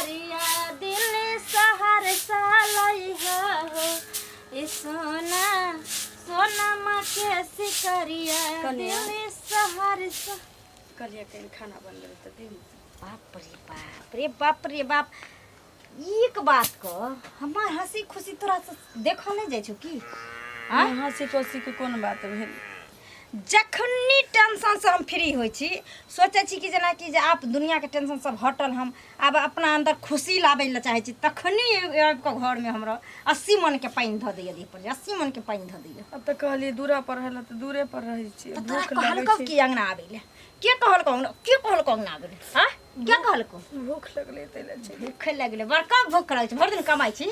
सिकरिया दिल्ली सहरसा लइहा हो ए सोना सोनमा के सिकरिया कनिया। दिल्ली सहरसा। कहलियै कनि खाना बनबै तऽ दिन। बाप रे बाप रे बाप रे बाप, एक बात कह, हमार हंसी खुशी तोरा से देखल नहीं जाइ छौ की? आँय? हँसी खुशी के कोन बात भेल? जखनी टेंशन से हम फ्री होइ छी, सोचै छी कि जेनाकि जे आप दुनियाके टेंशन सब हटल, हम आब अपना अंदर खुशी लाबै लए चाहै छी, तखनी आबि कऽ घरमे हमरा 80 मनके पानि धऽ दैए देह पर, 80 मनके पानि धऽ दैए। आब तऽ कहलियै दूरा पर रहै लए तऽ दूरे पर रहै छियै। तऽ तोरा भूख लगै कहलकौ छै। कि अङ्गना आबै लए? के कहलकौ अङ्गना? के कहलकौ अङ्गना आबै लए? आँय, के कहलकौ? भूख लगलै ताहि लए चलि। भूख लगलै? बड़का भूख लगै छै, भरि दिन कमाइ छी,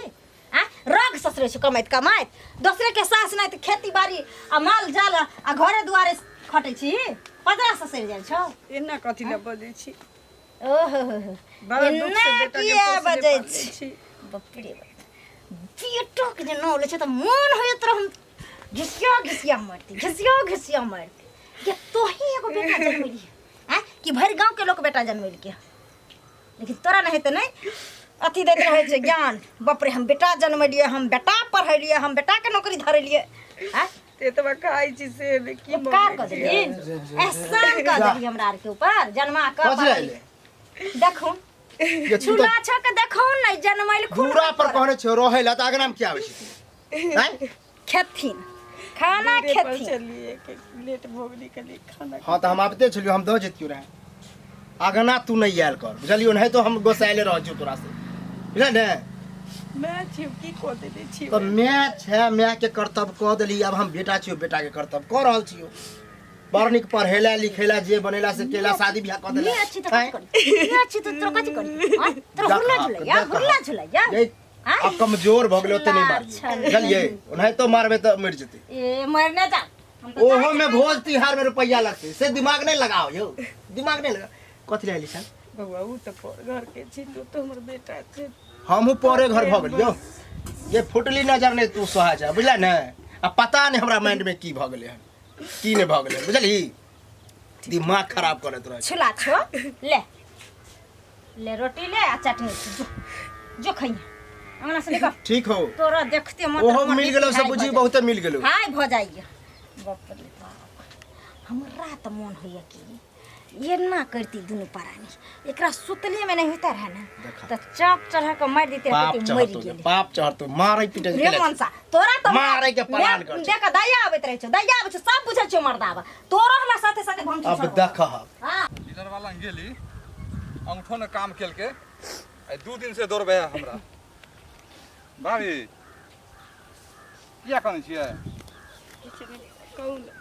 आँय, रग ससरै छै कमाइत कमाइत, दोसरे के सास नहि तऽ खेती बाड़ी आ माल जाल आ घरे दुआरे खटै छी, पजरा ससरि जाइ छौ। एना कथी लए बजै छी? ओहो हो हो, बड़ा दुख से एना बेटा के किया पोसले बजै पालले छी? छी। बाप रे बाप, बेटोके जे नाम लै छै तऽ मोन होइत रहै हम घिसिया घिसिया मारती, घिसिया घिसिया मारती। ये तोही एगो बेटा जनमेली आँय कि भरि गाँवके लोक बेटा जनमेलकै? लेकिन तोरा नहि तऽ नहि अथी दैत रहै छै ज्ञान। बाप रे, हम बेटा जनमेलियै, हम बेटा पढ़ेलियै, हम बेटाके नौकरी धरेलियै, आँय। एतबा खाइ छी से ने की उपकार मङ्गै कऽ छी? देली, एहसान कऽ देली हमरा आरके ऊपर जन्मा कऽ। कथी ले? देखू ये तू तऽ चूल्हा छक देखू ने जनमैल खून। दूरा पर कहने छियौ रहै लए तऽ अगनामे किया आबै छी तू? आँय? खेथिन खाना। दूरे पर खेथिन। छलियै कि लेट भऽ गेलै, कहलियै खाना। हाँ तऽ हम आबिते छलियौ, हम दऽ जैतियौ रहए। अगना तू नहि आयल कर, बुझलियौ? नहि तो हम गोसाइले रहै छियौ तोरा से, बुझल ने? मैं छियौ की कऽ देने छियै? तऽ माय छै, मायके कर्तव्य कऽ देली। आब हम बेटा छियौ, बेटाके कर्तव्य कऽ रहल छियौ। बड़ नीक पढ़ेला लिखेला, जे बनेला से केला, शादी बियाह कऽ देला। ये अच्छी तो कथी करी? ये अच्छी तो तोरा कथी करी? आँय? तोरा हुरला झुलैया, देखा। हुरला झुलैया। ये आँय? आब कमजोर भऽ गेलै, ओते नहि मारियै। अच्छा। बुझलियै? ओनाहितो मारबै तऽ मरि जेतै। ए मरने जा, हम तऽ ओहो में भोज तिहार में रुपया लगतै, से दिमाग नहीं लगाओ यौ, दिमाग नहीं लगा। कथी ले आइली छल? बौआ, उ तऽ पर घर के छी, तू तऽ हमर बेटा छै। हमहूँ परे घर भऽ गेलियौ। ये फुटली नजर नहीं तू सोहा जा, बुझला ने? आ पता नहीं हमरा माइंड में की भऽ गेलै हन, की नहीं भऽ गेलै, बुझलही? दिमाग खराब करैत रहै छै। छुला छो, ले ले रोटी ले आ चटनी जो जो खइहे, अंगना से निकल। ठीक हो। तोरा देखते मत ओहो हमर मिल गेलौ से हाय बुझी भऽ बहुते मिल गेलौ। हाय भऽ जाइए। बाप रे बाप, हमरा तऽ मोन होइए कि एना करती दुनू प्राणी, एकरा सुतले में नहीं होता रहे ना। देखा। तऽ चौक चढ़ा के मारि देते पाप रहते, मरि चढ़तो गेलै। पाप चढ़तो, मारै पीटै रे मनसा, तोरा तऽ मारै के प्लान कर छै। देख, दया आबैत रहै छौ, दया आबै छौ, सब बुझै छौ मर्दाबा, तोरो हमरा साथे साथे भंगी। अब देख। हाँ। डीलर वाला गेली, अंगूठो ने काम केलके। आइ 2 दिन से दौड़बै है हमरा। भाभी, किया कनै छियै? किछु नहि, कहू ने।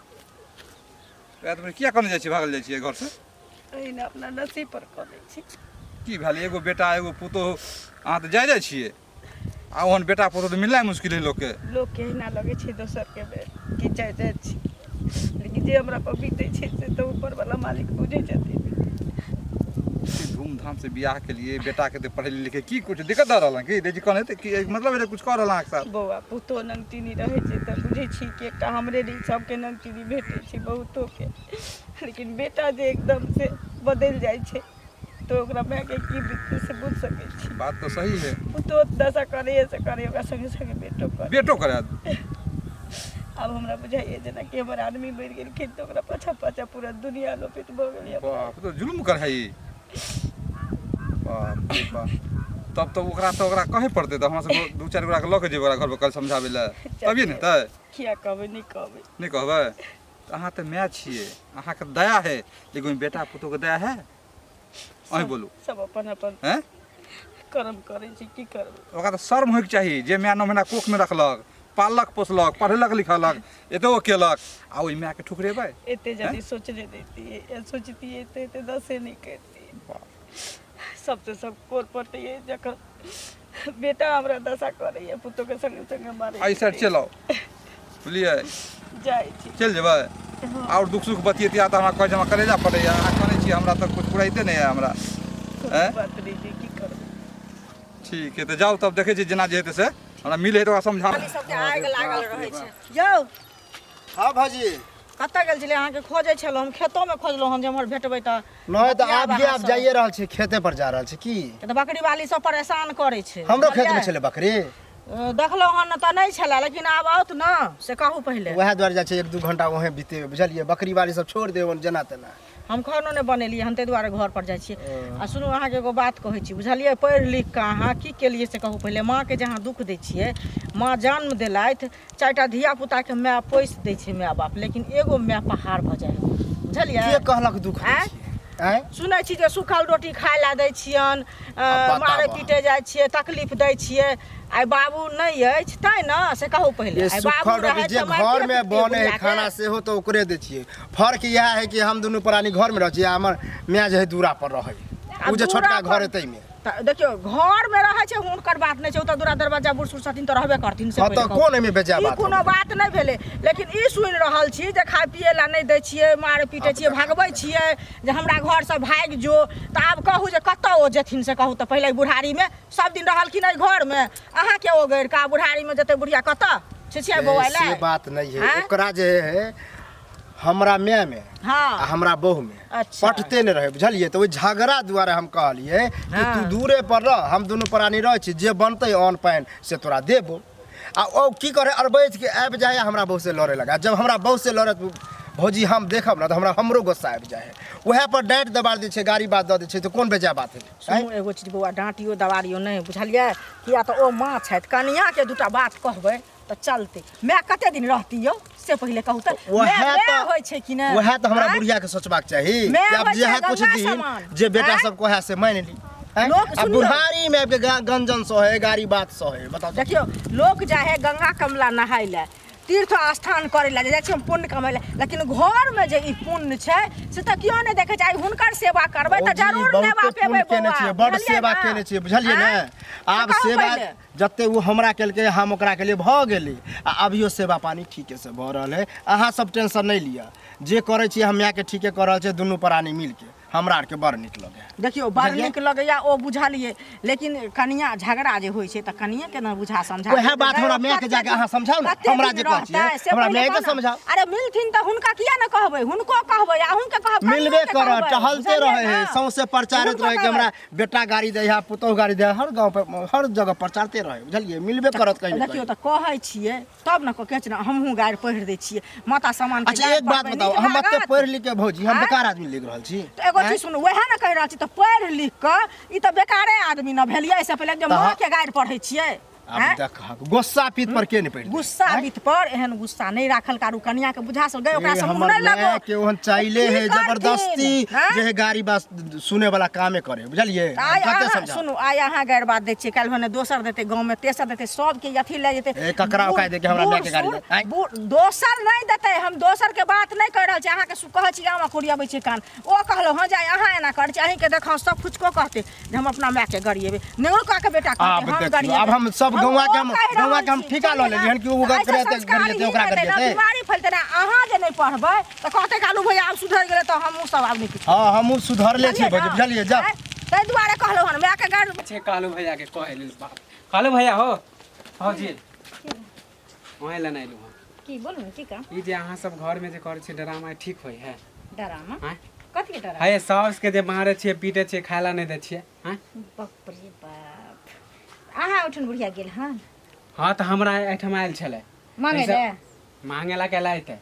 रातिमे किया कनै जाइ छियै, भागल जाइ छियै घरसँ? एहिना अपना नसीब पर कऽ दै छी। की भेल? एगो बेटा एगो पुतोहु, अहाँ तऽ जाइ जाइ छियै, आ ओहन बेटा पुतोहु तऽ मिलनाइ मुश्किल है लोकके। लोकके एहिना लगै छै दोसरके बेर कि जाइ जाइ छी, लेकिन जे हमरा पर बीतै छै से तऽ ऊपरवला मालिक बुझै छथिन। धूमधाम से बियाह के लिए बेटा के तऽ पढ़े लिखे की कुछ दिक्कत दऽ रहल हन की? देखी कन हेतै की मतलब हेतै कुछ कऽ रहल अहाँके साथ? बौआ, पुतोह नंगटिनी रहै छै तऽ बुझै छी कि एकटा हमरे नहि, सबके नंगटिनी भेटै छै बहुतोके, लेकिन बेटा जे एकदम से बदलि जाइ छै तऽ ओकरा मायके की बीततै से बुझि सकै छी। बात तऽ सही है। पुतोह दशा करैए से करैए, ओकरा संगे संगे बेटो करे। बेटो करे। आब हमरा बुझाइए जेनाकि हमर आदमी मरि गेलखिन तऽ ओकरा पाछाँ पाछाँ पूरा दुनिया लोपित भऽ गेलै। बाप, तऽ जुल्म कर है ई। बाप रे बाप, तब तऽ ओकरा तऽ ओकरा कहै पड़तै। तऽ हमरा सब दू चारि गोटाके लऽ के जेबै ओकरा घर पर कल समझाबै लए, तभिए ने हेतै। किया कहबै? नहि कहबै। नहि कहबै तऽ अहाँ तऽ माय छियै, अहाँके दया है, लेकिन बेटा पुतोहके दया है? अहीं बोलू। सब अपन अपन हैं कर्म करै छै, की करबै? ओकरा तऽ शर्म होइके चाही जे माय 9 महीना कोखमे रखलक, पाललक पोसलक, पढ़ेलक लिखलक, एतबो केलक, आ ओहि मायके ठुकरेबै? एते जल्दी सोचने दैतियै या सोचतियै तऽ एते दसे नहि करितियै। सबसँ सब कोर पटैए जखन बेटा हमरा दशा करैए, पुतोहके संगे संगे मारै। एहि साइड चलि आउ, बुझलियै? जाइ छी। चलि जेबै? आओर दुख सुख बतियतिया तऽ हमरा कहै छै हमरा कलेजा फटैया। अहाँ कहने छियै, हमरा तऽ कुछ पुराइते नहि यऽ हमरा। कोनो आँय? बात नहि छै, की करबै? ठीक है, तऽ जाउ तब, देखै छी जेना जे हेतै से हमरा मिले तऽ ओकरा समझा। सबके आगि लागल रहै छै यौ। हाँ भाजी। कतऽ गेल छलियै? अहाँके खोजै छलहुँ हम, खेतोमे खोजलहुँ हन जे एम्हर भेटबै तऽ। नहि तऽ बतियाब आबिये अहाँ आब सब। जाइए रहल छी, खेते पर जा रहल छी की? तऽ बकरी वाली सब परेशान करै छै। हमरो खेतमे बुझलियै? छलै बकरी। देखलहुँ हन तऽ नहि छलै, लेकिन आब आओत ने से कहू पहिले। वएह दुआरे जाइ छै, 1-2 घंटा वहें बितेबै, बुझलियै? बकरी वाली सब छोड़ि देब जेना तेना। हम खानो नहि बनेलियै हन, ताहि दुआरे घर पर जाइ छियै। आ सुनू, अहाँके एगो बात कहै छी, बुझलियै? पढ़ि लिख कऽ अहाँ की केलियै से कहू पहिले। माँके जे अहाँ दुःख दै छियै, माँ जन्म देलथि, 4टा धिया पुताके माय पोसि दै छै माय बाप, लेकिन एगो माय पहाड़ भऽ जाइ है, बुझलियै? के कहलक दुःख दै आँय? छियै? आँय? सुनै छी जे सूखल रोटी खाय लए दै छियनि, बताबऽ। मारै पीटै जाइ छियै, तकलीफ दै छियै। आइ बाबू नहि अछि तैँ ने, से कहू पहिले। ये आइ बाबू सुखल रोटी रहैत जे तऽ मारिते घर में पीटते बने है बुढ़ियाके। खाना सेहो तऽ ओकरे दै छियै। फर्क इएह है कि हम दुनू प्राणी घर में रहै छियै, हमर माय जे है दूरा पर रहै, आ ओ जे दूरा छोटका पर घर है ताहिमे। तऽ देखियौ, घर में रहै छै हुनकर बात नहि छै, ओ तऽ दूरा दरवाजा बूढ़ सूढ़ छथिन तऽ रहबे करथिन से हँ तऽ पहिले कहू। कोन एहिमे बेजाय ई बात कोनो होलै? बात नहि भेलै, लेकिन ई सुनि रहल छी जे खाय पियै लए नहि दै छियै, मारै पीटै छियै, भगबै छियै जे हमरा घरसँ भागि जो। तऽ आब कहू जे कतऽ ओ जेथिन से कहू तऽ पहिले। बुढ़ारीमे सब दिन रहलखिन एहि घरमे अहाँके ओ गैर का, बुढ़ारीमे जेतै बुढ़िया कतऽ छिछिया बौआइ से लए? बात नहीं है। आँय? ओकरा जे है हमरा माय में हाँ आ हमरा बहू में अच्छा। पटते नहि रहै, बुझलियै? तऽ ओहि झगड़ा दुआरे हम कहलियै कि हाँ। तू दूरे पर रह, हम दुनू प्राणी रहै छी, जे बनतै अन्न पानि से तोरा देबो। आ ओ की करे, अरबैत के आबि जाइ है हमरा बहू से लड़े लगा। जब हमरा बहू से लड़त भौजी हम देखब ने तऽ हमरा हमरो गुस्सा आबि जाइ है, उएह पर डाँटि दबार दै छै, गाड़ी बात दऽ दै छै, तऽ कोन बेजाय बात है? सुनू एगो चीज बौआ, डाँटियो दबारियो नहि, बुझलियै? किया तऽ ओ माँ छथि, कनियाँके दूटा बात कहबै तऽ चलतै। माय कते दिन रहती यौ से पहिले कहू तऽ। वएह माय तऽ होइ छै कि नहि? वएह तऽ हमरा आँय? बुढ़िया के सोचबाक चाही माय कि आब होइ छै जेहे कुछ गंगा दिन समान। जे बेटा आँय? सब कहै से मानि ली। आँय? लोक आ सुनियौ। बुढ़ारी में आबि के गंजन सहे, गाड़ी बात सहे, बताउ तऽ। देखियौ, लोक जाइ है गंगा कमला नहाय लए, तीर्थ स्थान करै लए जाइ छै हम पुण्य कमै लए, लेकिन घरमे जे ई पुण्य छै से तऽ केओ नहि देखै छै। आइ हुनकर सेवा करबै तऽ भौजी, जरूर बहुते नेवा पुण्य पेबै केने बौआ, छियै, बड बुझलियै सेवा ने? केने छियै, बुझलियै ने? आँय? आब से कहू सेवा पहिले। जते ओ हमरा केलकै हम ओकरा केलियै, भऽ गेलै। आ अभियो सेवा पानी ठीके से भऽ रहल है, अहाँ सब टेंशन नहि लिअ। जे करै छियै हम मायके ठीके कऽ रहल छियै, दुनू प्राणी मिलके हमरा आरके बड़ नीक लगै है। देखियौ, बड़ बुझलियै? नीक लगैया ओ बुझलियै, लेकिन कनिया झगड़ा जे होइ छै तऽ कनिये के ने बुझा समझा वएह देतै। बात हमरा कते मायके जाके अहाँ समझाउ ने, कते हमरा दिन जे कहै छियै, रहतै, से हमरा पहिले मायके कहू ने। समझाउ। अरे मिलथिन तऽ हुनका किया ने कहबै? हुनको कहबै, अहूँके कहब, कनियोके मिलबे करत, कहबै, टहलते बुझलियै रहे है, ने? सौंसे प्रचारित हुनको रहे कि कहबै। हमरा बेटा गाड़ी दै है, पुतोहु गाड़ी दै है, हर गाँव पर हर जगह प्रचारते रहे, बुझलियै? मिलबे करत कहीं ने देखियौ कहीं। तऽ कहै छियै तब ने कहै छै ने, हमहूँ गारि पढ़ि दै छियै माता सामान के अच्छा गारि एक बात पढ़बै, बताउ, नीक हम एते लागत? पढ़ि लिख के भौजी हम आँय? बेकार आदमी लिख रहल छी? तऽ एगो चीज सुनू, वएह ने कहि रहल छी, तऽ पढ़ि लिख कऽ ई तऽ बेकारे आदमी ने भेलियै। एहिसँ पहिले जे तऽ माँ के गारि पढ़ै छियै। आब आँय? देखहक गुस्सा पीत पर के नहि पड़ि गुस्सा बीत पर एहन गुस्सा नहि राखल करू, कनिया के बुझा सकै ओकरा ए, से मुँह हमर नहि लगो। माय के ओहन चाइले की है, करथिन? जबरदस्ती आँय? जे है गाड़ी बात सुने वाला कामे करे, बुझलियै? आइ कते अहाँ समझाउ? सुनू, आइ अहाँ गारि बात दै छियै, काल्हि भने दोसर देतै, गाँवमे तेसर देतै, सबके अथी लए जेतै। ए, ककरा ओकाय दे के हमरा माय के गारि बूढ़ दे, आँय? बूढ़ दोसर नहि देतै। हम दोसर के बात नहि कहि रहल छी अहाँके, कहै छी आमा कोरियाबै छै कान। ओ कहलहुँ हँ जे आइ अहाँ एना करै छी, अहीँके देखौ सब फुचको कहतै जे हम अपना मायके गरिएबै, नेहरू के बेटा कहतै आब हम देखियौ, गरिएबै। आब हम सब हम गौंआ के ओ हम कहि रहल गौंआ के हम छी, ठीका लऽ बुझलियै लेलियै हन कि ओ ने? एहिसँ गरिएतै, संस्कार गरिएतै, ही ओकरा हेतै ने, गरिएतै। बीमारी फैलतै ने। अहाँ जे नहि पढ़बै तऽ कहतै कालू भैया आब सुधरि गेलै तऽ हमहूँ सब आब नहि किछु। हाँ, हमहूँ सुधरले छी बुझलियै भौजी, ने? बुझलियै? जा। आँय? ताहि दुआरे कहलहुँ हन मायके गारि छै कालू भैया के कहै लेल बाप। कालू भैया हो, भौजी वहीं लेने अयलहुँ हँ। की बोलू ने, की काम? ई जे अहाँ सब घर में जे करै छियै ड्रामा, ठीक होइ है? डरामा? आँय? कथी के डरामा? हे, साउस के जे मारै छियै, पीटै छियै, खाय ला नहि दै छियै, आँय? बाप रे बाप, अहाँ उठन बुढ़िया गेल हन? हँ, तऽ हमरा एहिठाम आयल छलै मांगे ऐसे- ले। मांगे ला के लायते।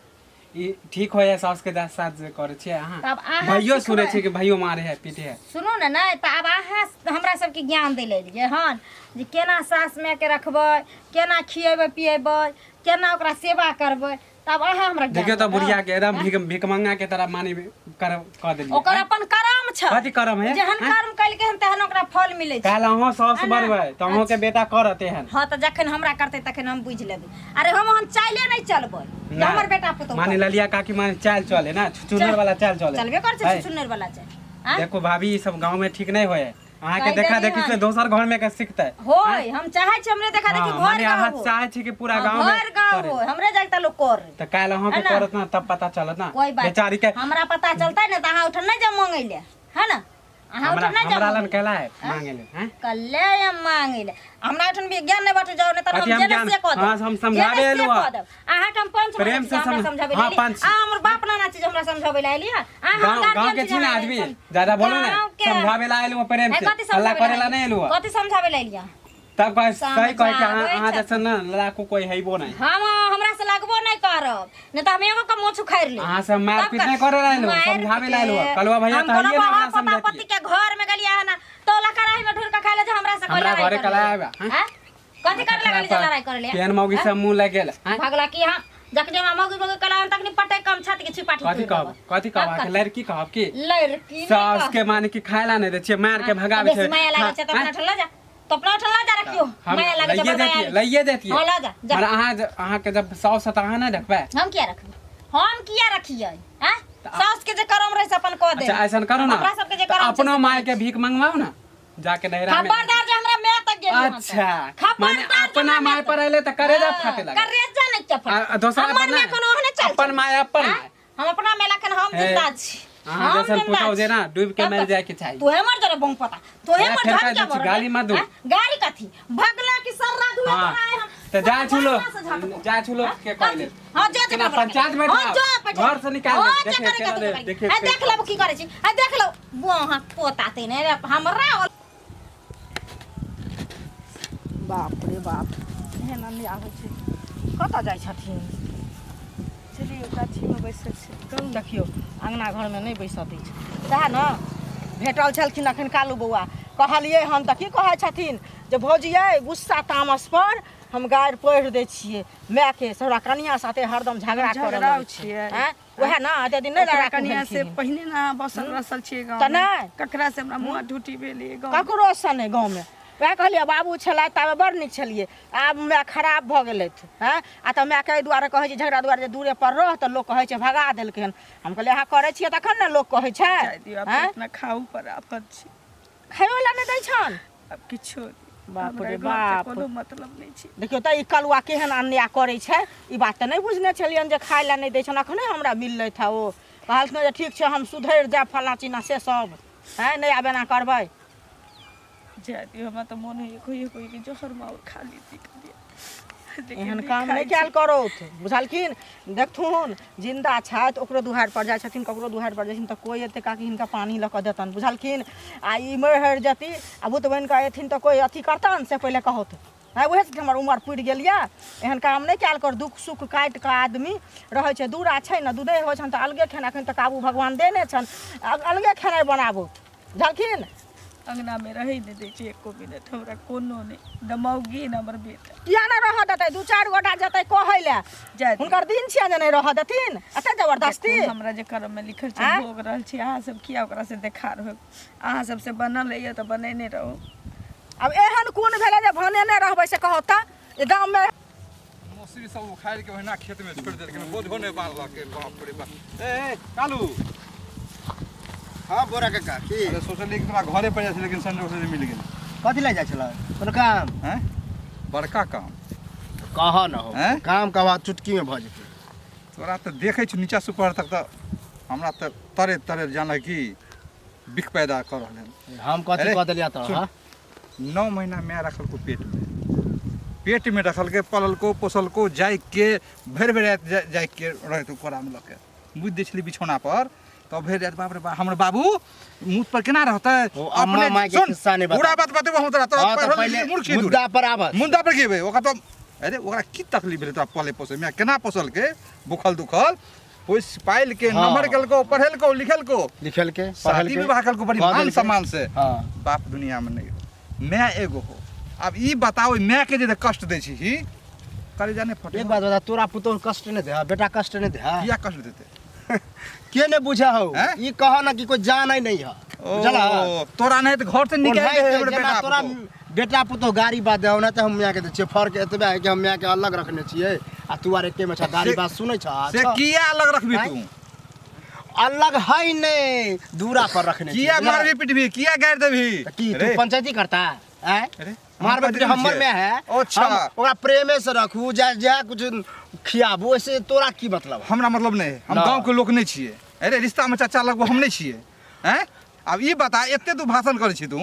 ई ठीक होइ है साउस के साथ जे करै छियै अहाँ? तब अहाँ भैयो सिखबै। सुनै छियै कि भैयो मारे है, पीटे है। सुनू ने, नहि तऽ आब अहाँ हमरा सबके ज्ञान दै लए एलियै हन जे केना सास मायके रखबै, केना खिएबै पिएबै, केना ओकरा सेवा करबै, तब अहाँ हमरा ज्ञान देखियौ तऽ देबै। बुढ़िया के एकदम भीख भिखमंगा के तरह मानी कर कऽ देलियै। ओकर अपन कर्म छै। कथी कर्म है? जेहन आँय? कर्म कलकै हन तेहन ओकरा फल मिलै छै। काल्हि अहाँ साउस है ना? बनबै तऽ अहूँके बेटा करत एहन। हँ, तऽ जखन हमरा करतै तखन हम बुझि लेबै। अरे हम ओहन चाइले नहि चलबै जे ना। हमर बेटा पुतहु माने करतै। ललिया काकी माने चाल चले ना, छुछुनर वाला चाल चले। चलबे करै छै है। छुछुन्नर वाला चालि। आँय? देखो भाभी, ई सब गांव में ठीक नहीं होए। अहाँ के कहि देखा देली देखी से हन। दोसर घर में के सीखते। होय, हम चाहै छी हमरे देखा देखी हाँ, घर माने गाँव अहाँ हो। चाहे छी कि पूरा हाँ, गांव में घर गाँव करे। हो, हमरे जागता लोग कर। तऽ काल्हि अहाँ के है ना? करत ना तब पता चलत ना कोई बात बेचारी के। हमरा पता चलतै ने तऽ अहाँ उठन नहि जाउ मांगै ले, है ना? अहाँ हमरा ओहिठाम नहि हमरा जाउ लन कैला है मांगे ले हैं कल्ले हम मांगे ले हमरा ओहिठाम भी ज्ञान नहि बाटू जाउ नहि तऽ कथी हम हम जेने ज्ञान- से कह देब हाँ, हम समझाबे जेने से एलहुँ कह देब अहाँके हम पंच प्रेम मानै छी से जे हमरा समझ- समझाबे हाँ, ले पंच। आ हमर बाप नाना छी जे हमरा समझाबे ले आइली हँ अहाँ गाँव हमर गाँव गार्जियन के छी छी जे ना हमरा आदमी सम- ज्यादा बोलो ना गाँव के- समझावे ला आइलू प्रेम ए, से कथी हल्ला समझाबे करे ला नहीं आइलू कथी समझाबे ले आइली तब कहे सही कहे कि अहाँ समझाबै अहाँ छथिन। जैसन ना लड़ाकू कोई हैबो नहीं हम हमरा से लगबो नहीं करब नहीं तऽ हम एगो के मोछ उखाड़ि लेब अहाँ से मारपीट तब नहीं करे ला आइलू मारि समझावे ला आइलू पीट। कलवा भैया हम तो कोनो हइए ना बहा हमरा पोता पोती समझाती के घर में गेलियै हन तोला कड़ाही में ढूर के खाय ले जे हमरा से कोई हमरा लड़ाई घरे कर कला ले। आबे, हाँ? हाँ? कथी करे लगली जे लड़ाई करे ले केहन मौगी सब मुंह लग गेल हैं? भगला की हम जखनी हमरा मौगी मौगी कला हन तखनी पटे कम छाती के छिपाटी कथी कहब कथी कहब अहाँके लड़की कहब की लड़की सास के माने की खाय ला नहीं दै छियै मार के भगाबै बेसी छै माया लागै छै तऽ अपना ठल्ला जा तो अपना ठल्ला जा रखियो हम माया लागै छै लइए बड़ माया देतियै लइए देतियै हाँ, लऽ जा, जा। मगर अहाँ अहाँके जब साउस है तऽ अहाँ नहि रखबै हम किया रखबै हम किया रखियै हैं साउस के जे करम रहे से अपन कह दे अच्छा ऐसा करू ना हमरा सबके जे तऽ करम छै अपनो से माय के भीख मंगवाउ ना जाके नैहरा में खबरदार जे हमरा माय तक गेली हन तऽ। अच्छा खबरदार माने जे अपना हमरा माय माय पर अयले तऽ करेजा फाटे लगे करेजा नहीं चफट आ दोसरा हमर पर माय नहि। कोनो ओहने चल अपन माय अपन माय हम अपना मेला खन हम हे, जिंदा छी अहाँ हम जैसन जिंदा पुतहु छी। जे ना डूबि के तब मरि तऽ जायके चाही तोहे मर जरे बम पता तोहे ए, मर फेर झट कहि के दै छी, मरल। गाली मत दू। हाँ? गाली कथी भगला की सर्रा दुए हाँ। तोरा आए हम तऽ जा छू लो से झटको। जा छू लो के हाँ? कहले हाँ जा जा केना पंचायत बैठाओ। हाँ जा बैठाओ। घर से निकाल हाँ, दे। जा देखिए, करे केना कथी दे, करी। देखिए, आ, देख लेबो की करै छी आ देख लो बुआ पोता ते ने रे हमरा बाप रे बाप एहन अन्याय होइ छै कतऽ जाइ छथिन चलियौ गाछीमे बैसल छी कहू देखियौ अङ्गना घरमे नहि बैसऽ दै छै सएह ने भेटल छलखिन एखन कालू बौआ कहलियै हन तऽ की कहै छथिन जे भौजी यै गुस्सा तामस पर हम गारि पढ़ि दै छियै मायके से हमरा कनिया साथे हरदम झगड़ा करऽ झगड़ाउ लगै छै छियै। आँय उएह ने एते दिन नहि ओकरा लड़ाकू कनिया से भेलखिन पहिने ने अहाँ बसल रसल छियै गाँव तऽ नहि। ककरा से हमरा मुँह ढूटी भेलियै गाँव ककरोसँ नहि गाँवमे वएह कहलियै बाबू छलै ताबे बड़ नीक छलियै आब माय खराब भऽ गेलथि हँ आ तऽ मायके एहि दुआरे कहै छै झगड़ा दुआरे जे दूरे पर रह तऽ लोक कहै छै भगा देलकै हन हम कहलियै अहाँ करै छियै तखन ने लोक कहै छै जाय दियौ आब आँय अपना खाऊ पर आफत छै खाइयो लए नहि दै छनि आब किछो नहि। बाप हमरा रे घरसँ बाप। कोनो मतलब नहि छै देखियौ तऽ ई कलुआ केहन अन्याय करै छै ई बात तऽ नहि बुझने छलियनि जे खाइ लए नहि दै छनि अखने हमरा मिललै था ओ कहलखिन जे ठीक छै हम सुधरि जायब फल्लाँ चिन्ना से सब आँय नहि आब एना करबै जाय दियौ हमरा तऽ मोन होइए कहियो कहियो कि जहर माहुर खा लीती लेकिन एहन नहि काम खाइ नहि छी। कयल करौथ बुझलखिन देखथुन जिन्दा छथि ओकरो दुहारि पर जाइ छथिन ककरो दुहारि पर जाइ छथिन तऽ कोइ एते काकी हिनका पानि लऽ कऽ देतनि बुझलखिन आ ई मरि हरि जेती आ भूत बनि कऽ एथिन तऽ कोइ अथी करतनि से पहिले कहौथ आँय उएह से हमर उमर पुरि गेल यऽ एहन काम नहि कयल कर दुःख सुख काटि कऽ आदमी रहै छै दूरा छै ने दूधे होइ छनि तऽ अलगे खेनाइ एखन तऽ काबू भगवान देने छनि अलगे खेनाइ बनाबौथ बुझलखिन अंगनामे रहै नहि दै छै एको मिनट हमरा कोनो नहि न मौगी न हमर बेटा किया नहि रहऽ देतै दू चारि गोटा जेतै कहै लए जाय दियौ। हुनकर दिन छियनि जे नहि रहऽ देथिन एते जबरदस्ती देखू, हमरा जे कर्ममे लिखल छै आँय? भोग रहल छी अहाँ सब किया ओकरा से देखार होब अहाँ सबसे बनल होइए तऽ बनेने रहू आब एहन कोन भेलै जे भनेने रहबै से कहू तऽ जे गाममे मौसरी सब उखाड़ि के ओहिना खेत में छोड़ि देलखिन बोझो नहि बान्हलक बाप रे बाप ए ए, कालू हाँ बोरा काका की अरे सोचलियै कि तोरा घरे पर जाइ छै लेकिन संजोग से मिल गेल कथी लए जाइ छलै कोनो काम हैं बड़का काम कह न हो हैं? काम के बाद चुटकी में भऽ जेतै तोरा तऽ देखै छी नीचा से ऊपर तक तऽ हमरा तऽ तरे तरे जानै कि बिख पैदा कऽ रहल हन हम कथी अरे, कऽ देलियै तोरा सुन। हाँ? 9 महीना माय रखलको पेटमे पेटमे रखलकै पललको पोसलको जाइके भरि भरि राति जाइके रहैत कोरामे लऽ के बुझि दै छलै बिछौना पर तब भरि राति बाप रे बाप हमर बाबू मुँह पर केना रहतै ओ अम्मा माय के सुन, खिस्सा नहि बता। पूरा बात बतेबो हम तोरा तोरा हाँ, तऽ पढ़ल पहिले मूर्ख छी तू। मुद्दा पर आबऽ मुद्दा पर की ओकरा तऽ अरे ओकरा की तकलीफ भेलै तोरा पले पोसै मे केना पोसलकै भूखल दुखल पोसि पालि के हाँ। नमहर केलको पढ़ेलको लिखेलको लिखलके शादी विवाह केलको बड़ी कऽ मान देलकै। सम्मान से हाँ बाप दुनिया में नहीं हो मैं एगो हो अब ई बताओ मैं के जे कष्ट दै छी ही कलेजा नहीं फटे एक बात बता तोरा पुतोह कष्ट नहीं दे बेटा कष्ट नहीं दे किया कष्ट देते के नहीं बुझा हो हैं? ई कह ना कि कोई जान नहीं है बुझला ओ तोरा नहीं तो घर से निकाल दे हमर जेना बेटा तोरा पुतोह। बेटा पुतोह गाड़ी बात दे ओना तऽ हम माय के दै छियै फर्क एतबे है कि हम माय के अलग रखने छियै आ तू आर एके में छ गाड़ी से- बात सुनै छ से किया अलग रखबी आँय? तू अलग है नहीं दूरा पर रखने छियै, किया बुझला? मारबी पिटबी किया गारि देबी तऽ की तू अरे, पंचायती करता आँय अरे, मारबे हम पिटबी हमर में है अच्छा। हम ओकरा प्रेमे से रखू जा जा कुछ खियाबू ऐसे तोरा की मतलब हमरा मतलब नहीं है हम ना। गांव के लोग नहीं छियै अरे रिश्ता में चाचा लगबो हम नहीं छियै हैं आब ई बता एते तू भाषण करै छी तू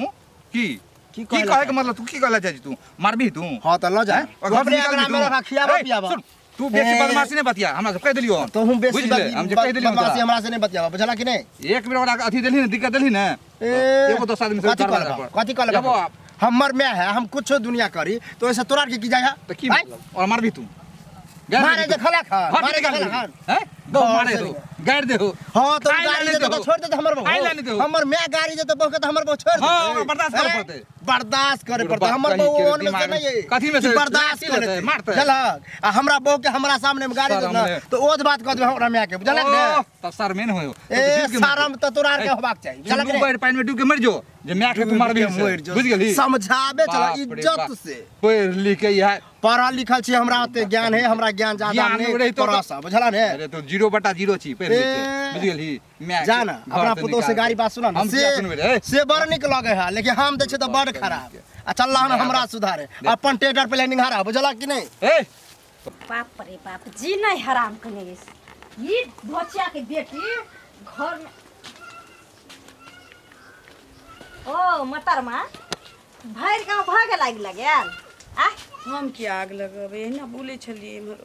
की की की कहै कहै के मतलब तू की कहला जाइ छी तू मारबी तू हाँ तऽ लऽ जा हैं? और घर से अपने निकाल अंगना दी में तू। रखा खियाबा ए, पियाबा सुन, तू बेसी ए। बदमाशी नहीं बतिया हमरा सब कह देलियो हम। तो हम बेसी बुझि गेलै? हम जे कहि देलियो बदमाशी तोरा। हमरा से नहीं बतियाबा बुझला कि नहीं एक बेर ओकरा अथी देलही ने दिक्कत देलही ने ए, एगो दोस्त आदमी से कथी दरवाजा कहलक पर। कथी कहलक जबो आप हमर माय है हम कुछो दुनिया करी तो ऐसे तोरा के की जाय है तो की आँय? मतलब और मारबी तू गारि मारे देबी जे तू। खला खा घर मारे से जे निकाल खला देबी। खा हैं? गौ घर मारे से दो गारि देहो हाँ तो खाइ गाड़ी ला देतो नहीं तो देहो। छोड़ देते हमर खाइ ला बहू नहीं देहो। हमर माय गाड़ी देतो बहू के तो हमर बहू छोड़ हाँ, देतै। ओकरा बर्दाश्त करे हैं? पड़तै। बर्दाश्त करे बुढ़बा पड़तै हमर कहीं बहू के ओन में से दिमाग नहीं है कथी में कि से बर्दाश्त लाठी करे लेतै, मारतै। बुझलक आ हमरा बहू के हमरा सामने में गाड़ी शरम देत ना ले। तो ओज बात कह देबै हमरा माय के बुझलक ने ओह, तब शरमे ने होयो ए शरम तऽ तोरा आर के होबाक चाही बुझलक ने बाढ़ि पानि में डूब के मरि जो जे माय के तू मारबी मरि जो। बुझि गेलही समझाबे चला बाप रे इज्जत बाप। से पढ़ि लिख के इएह पढ़ल लिखल छी हमरा ओते ज्ञान है हमरा ज्ञान ज्यादा ज्ञान नहीं रहितो तोरा तऽ- से बुझला ने अरे तो 0/0 छी पढ़ि लिख के ए, बुझि गेलही माय के जा ना घर अपना से पुतोह से निकाल गाड़ी दे। बात सुना ना हम किया सुनबै रे से बड़ निक लगे है लेकिन हम दै छै तऽ बड़ खराब आ चल हन हमरा सुधारे अपन टेटर पे निहारा बुझला कि नहीं ए बाप रे बाप जी नहीं हराम कने ये भोचिया के बेटी घर में ओ मतरमा भरि गाँव भागे लागि लगेल आ हम की आग लगेबै एहिना बोलै छलियै इम्हर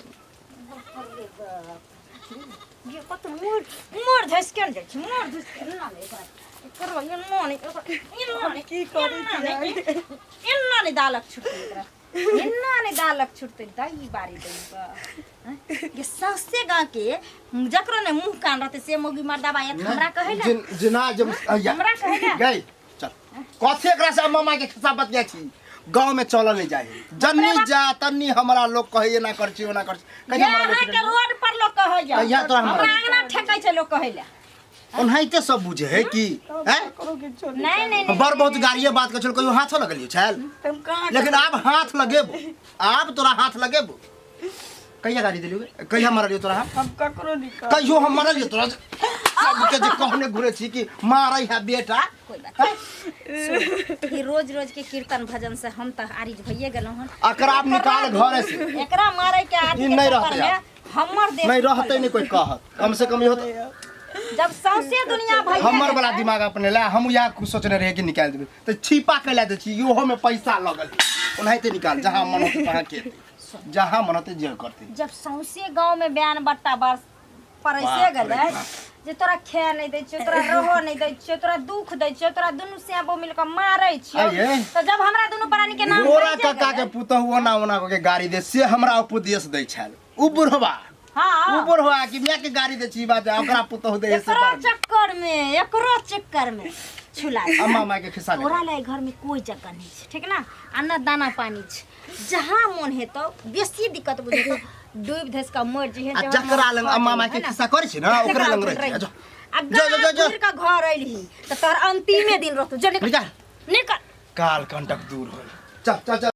ये कत मोर मोर झसके ने जाइ छै मोर झसके ना ले एकरा एकरा एना नहि एकरा एना नहि की करै एना नहि छियै? एना नहि दालक छुटतै एकरा एना नहि दालक छुटतै दही बारी दही बा ये सौंसे गाँव के जकरो ने मुँह कान रहतै से मौगी मर्दाबा आयत हमरा कहै ला जेना जब हमरा कहै ला गई चल कथी एकरा से मामा के खिस्सा बतिया छी गाँव में चलल नहीं जाए जन्नी जा तन्नी हमरा लोग कहे एना कर छी ओना कर छी कहिया हमरा लोग यहाँ के रोड पर लोग कहै जा कहिया तोरा हमरा- हमरा अंगना ठेकै छै लोग कहै ला ओनाहिते सब बुझे है कि हैं ककरो किछो नहि नहीं नहीं नहीं बड़ बहुत गाड़िए बात कर छल कहियो हाथो लगलियो छल तऽ हम कहाँ लेकिन आब हाथ लगेबो आब तोरा हाथ लगेबो कहिया गाड़ी देलियो गे? कहिया मारलियो तोरा हम हम ककरो नहि कहब कहियो हम मारलियो तोरा सबके जे कहने घुरे छी कि मारै है बेटा कोई बात नहीं। ई रोज रोज के कीर्तन भजन से हम तऽ आरिज भइए गेलहुँ हन एकरा आब निकाल घरे से एकरा मारे के आदि ई के नहीं चक्कर रहतै में आब। हमर देह नहीं रहते नहीं कोई कहत कम से कम इहो तऽ जब सौंसे दुनिया भइए हमर वाला गेलै, दिमाग अपने ला हम इएह कुछ सोचने रहियै कि निकालि देबै तऽ छिपा के ला दै छी इहो में पैसा लगल ओनाहिते निकाल जहाँ मन होतै तहाँ के जहाँ मन होतै जे करतै जब सौंसे गांव में बयान बट्टा बरस परैसे बाप रे गेलै बाप। जे तोरा खाए नहीं दै छियौ तोरा रहऽ नहीं दै छियौ तोरा दुख दै छियौ तोरा दुनू स्याबो मिल कऽ मारै छियौ आइये। तऽ जब हमरा दुनू प्राणी के नाम गोरा बचि काका के गेलै, पुतहु ओना ओना कऽ के गाड़ी दे से हमरा उपदेश दै छल उ बुढ़वा उ हाँ बुढ़वा कि माय के गाड़ी दै छी बात ओकरा पुतहु दे से एकरो बड़ चक्कर में एकरो चक्कर में छुला अम्मा माय के खिस्सा तोरा ला घर में कोई जगह नहीं छै ठीक ना आ न दाना पानी छै जहाँ मन हेतौ बेसी दिक्कत बुझेतौ डूबि धसि कऽ मरि जइहे आ जकरा लग अम्मा माय के खिस्सा करै छी ना ओकरा लग रहै छी जो आ जो, जो, जो, जो। घुरि कऽ घर अयलही तऽ तोहर अंतिमे दिन रहतौ जो निकल निकाल निकल काल कंटक दूर होल चल चल चल।